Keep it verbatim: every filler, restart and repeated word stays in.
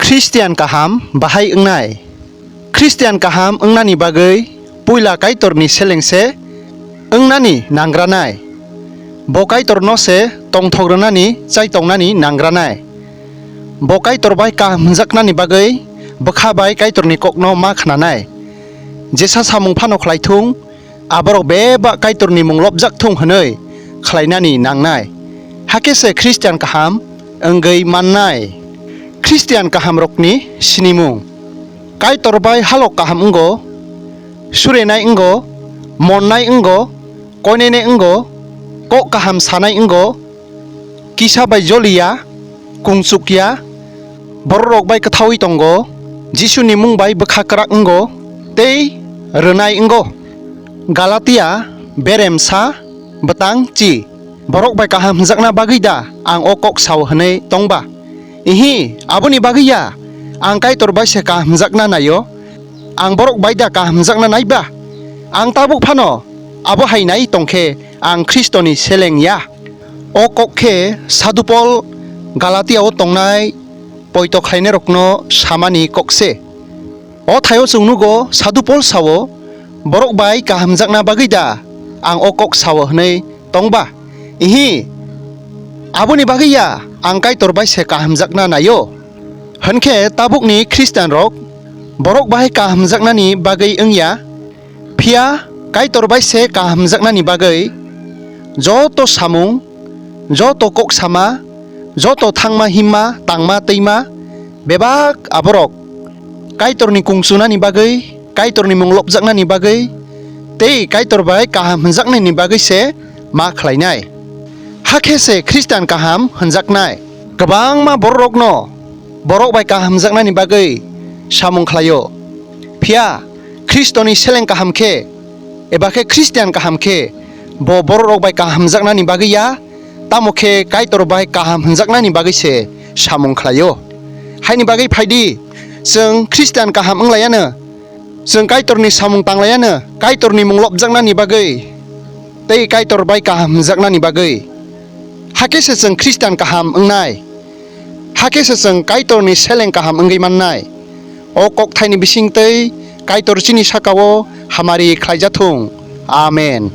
Khristian kaham bahai wngnai. Khristian kaham wngnani bagwi puila Kaitorni selengse wngnani nangranai. Bo Kaitorno se tongthok rwnani chai tongnani nangranai. Bo Kaitor bai kaham hwnjaknani bagwi bwkha bai Kaitorni kokno ma khnanai. Jesa samung phano khlai thung, aborok bebak Kaitorni mung lobjak thung hwnwi khlainani nangnai. Hakhe se Khristian kaham wngwi mannai. Khristian kahamrokni sinimung. Kaitor bai halok kaham wngo, surenai wngo, monnai wngo, koinene wngo, kok kaham sanai wngo, kisa bai joliya, kungchukya, bororok bai kwthaui tongo, Jisuni mung bai bwkha kwrak wngo, tei rwnai wngo. Galatia beremsa bwtang chi. Borok bai kaham hwnjakna bagwi da ang o kok sao hwnwi tongba? Ihi, aboni bagwi ya. Ang Kaitor bai se kaham hwnjakna naio. Ang borok bai da kaham hwnjakna naiba? Ang tabuk phano abo hai nai tongkhe ang Khristoni seleng ya. O kok khe Sadhu Pol Galatia o tongnai poito khlainairokno samani kok se. O thaio chwng nugo Sadhu Pol sao, borok bai kaham hwnjakna bagwi da ang o kok sao hwnwi tongba? Ihi, aboni bagwi ya, ang Kaitor bai se kaham hwnjakna naio. Hwnkhe tabukni Khristianrok borok bai kaham hwnjaknani bagwi wngya, phiya Kaitor bai se kaham hwnjaknani bagwi joto samung, joto kok sama, joto thangma himma, tangma twima, bebak aborok Kaitorni kung chunani bagwi, Kaitorni mung lobjaknani bagwi, tei Kaitor bai kaham hwnjaknaini bagwi se ma khlainai. Hakhe se Khristian kaham hwnjaknai. Kwbangma bororokno borok bai kaham hwnjaknani bagwi samung khlaio. Phiya Khristoni seleng kaham khe, eba khe Khristian kaham khe, bo bororok bai kaham hwnjaknani bagwi ya, tamo khe Kaitor bai kaham hwnjaknani bagwi se samung khlaio. Haini bagwi phai di, chwng Khristian kaham wng laiya no, chwng Kaitorni samung tang laiya no, Kaitorni mung lobjaknani bagwi tei Kaitor bai kaham hwnjaknani bagwi. Hakhe se chwng Khristian kaham wngnai. Hakhe se chwng Kaitorni seleng kaham wngwi mannai. O kokthaini bising tei Kaitor chini saka-o hamari khlaijathung. Amen.